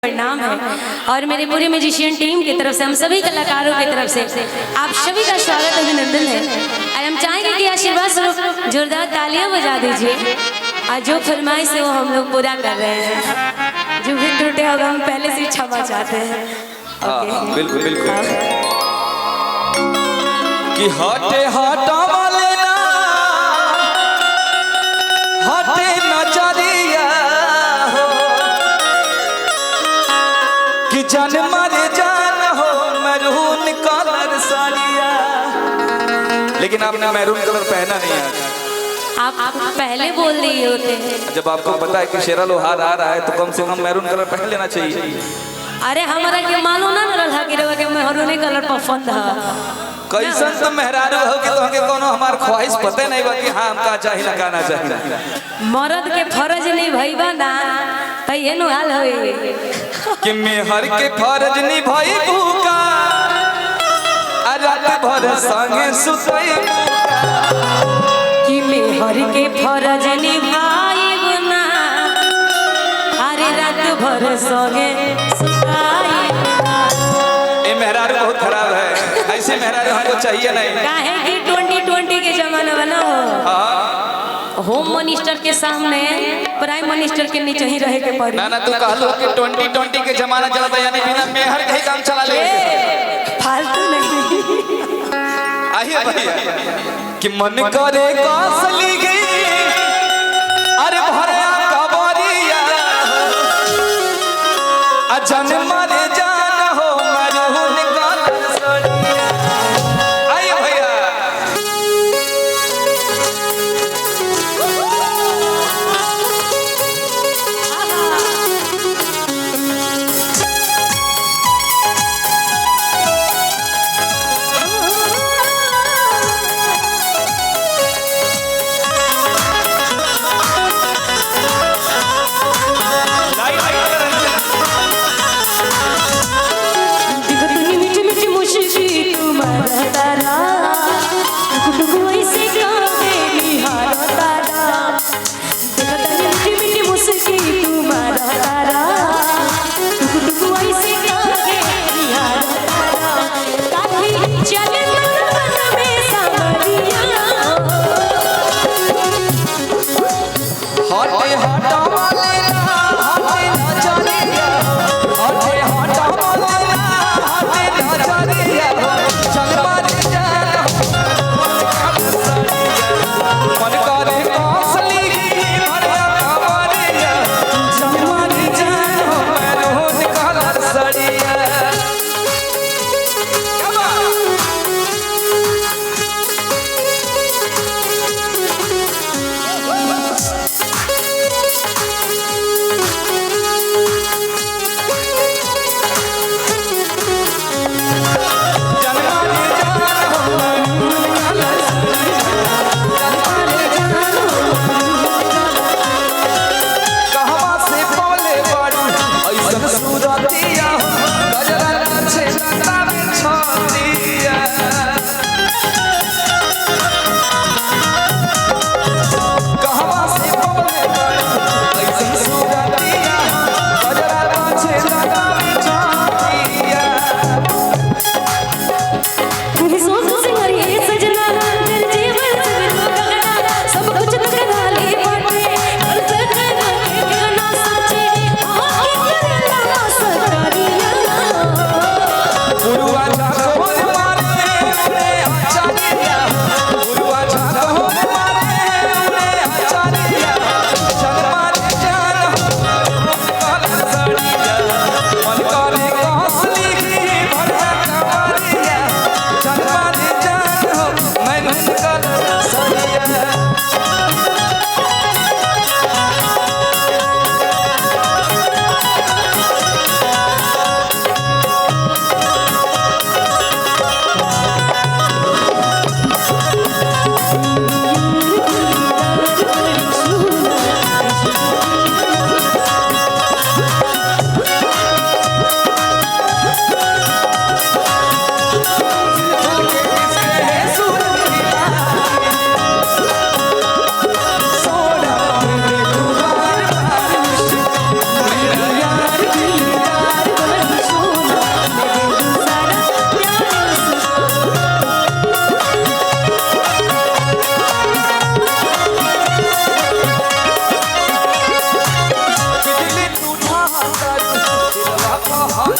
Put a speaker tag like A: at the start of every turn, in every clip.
A: प्रणाम है और मेरे पूरे म्यूजिशियन टीम की तरफ से, हम सभी कलाकारों की तरफ से आप सभी का स्वागत अभिनंदन है। और हम चाहेंगे कि आशीर्वाद स्वरूप जोरदार तालियां बजा दीजिए और जो फरमाइश है वो हम लोग पूरा कर रहे हैं। जो भी त्रुटि होगा हम पहले से क्षमा चाहते हैं।
B: हाँ, बिल्कुल बिल्कुल कि हटे हटा वाले ना हटे नजरिया हो कि जान मारे जान हो मैरून कलर साड़िया। लेकिन आपने मैरून कलर पहना नहीं आज।
A: आप पहले बोल दिए होते हैं।
B: जब आपको पता है कि शेरा लोहार आ रहा है तो कम से कम मैरून कलर पहन लेना चाहिए।
A: अरे हमारा के मालूम ना रहा कि रवा के मेहरूने कलर पसंद है।
B: कैसन तो मेहरारू हो कि तोहके कोनो हमार ख्वाहिश पते नहीं बा कि हाँ हमका चाही ना गाना चाही।
A: मर्द के फर्ज नहीं भइबा ना त ये नु हाल होई
B: कि मेहर के फर्ज निभाई भूखा आ रात भर संगे सुतई।
A: कि मेहर के फर्ज निभाइब ना अरे रात भर संगे सुताइब ना।
B: ए मेहरारू बहुत खराब है, ऐसे मेहरारू हमको चाहिए नहीं।
A: काहे कि 2020 के जमाना बना हो। होम मिनिस्टर के सामने प्राइम मिनिस्टर के नीचे ही रहे के पड़ी।
B: ना ना तू कहलो कि 2020 के जमाना चलता यानी बिना मेहर के ही काम चला ले।
A: फालतू नहीं।
B: आइए भैया कि मन करे कासली गई अरे भरया कबरिया अजन मरे जान हो मरून कलर सड़िया। आइए भैया लाइट।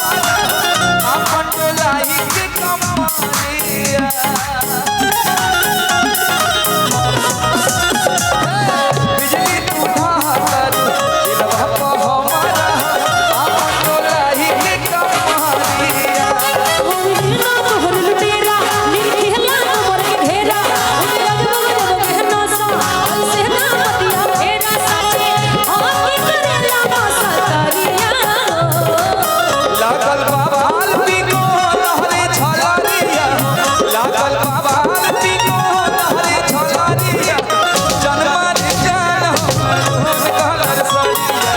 B: हमारा अपन डोलाई के कमरिया। बिजली तू ढाहतर दिलवा पे हमारा अपन डोलाई के कमरिया।
A: ना तोहर लुटेरा निरखेला तोहर के घेरा उनके रंग रंग के नशा ऐसे ना पतिया फेरा साचे हां की करेला मासा तारिया
B: लागल बाबाल पीको लहरे छलारिया, लागल बाबाल पीको लहरे छलारिया, जनमा रे जान हो कलर सड़िया,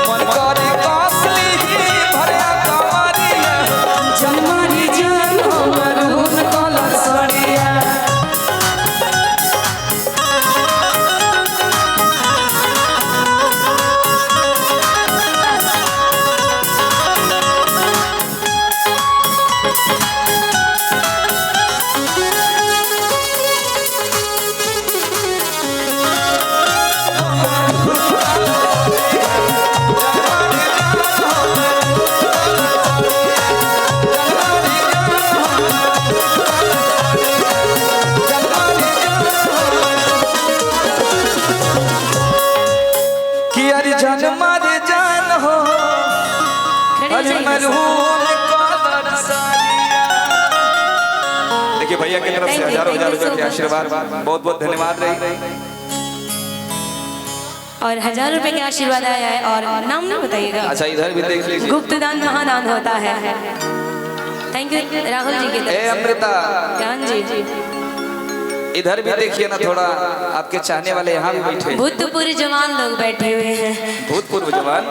B: मन करे कासली भरिया कमरिया, जनमा रे जान हो मरून कलर सड़िया। कि अरे जनमा रे जान हो
A: खड़े हो
B: अरे
A: जाइए।
B: मरहूम कलर साड़िया। देखिए भैया की तरफ से
A: Thank you,
B: हजारों
A: thank
B: हजार
A: you so
B: रुपए के
A: much.
B: आशीर्वाद, बहुत बहुत धन्यवाद रही।
A: और हजारों रुपए के आशीर्वाद आया है और नाम ना बताइएगा।
B: अच्छा इधर भी देख लीजिए।
A: गुप्त दान महादान होता है। Thank you Rahul ji की
B: ए
A: तरफ से।
B: अमृता
A: ज्ञान जी
B: इधर भी देखिए ना थोड़ा, आपके चाहने वाले यहाँ भी बैठे हैं।
A: भूतपूर्व जवान लोग बैठे हुए हैं।
B: भूतपूर्व जवान।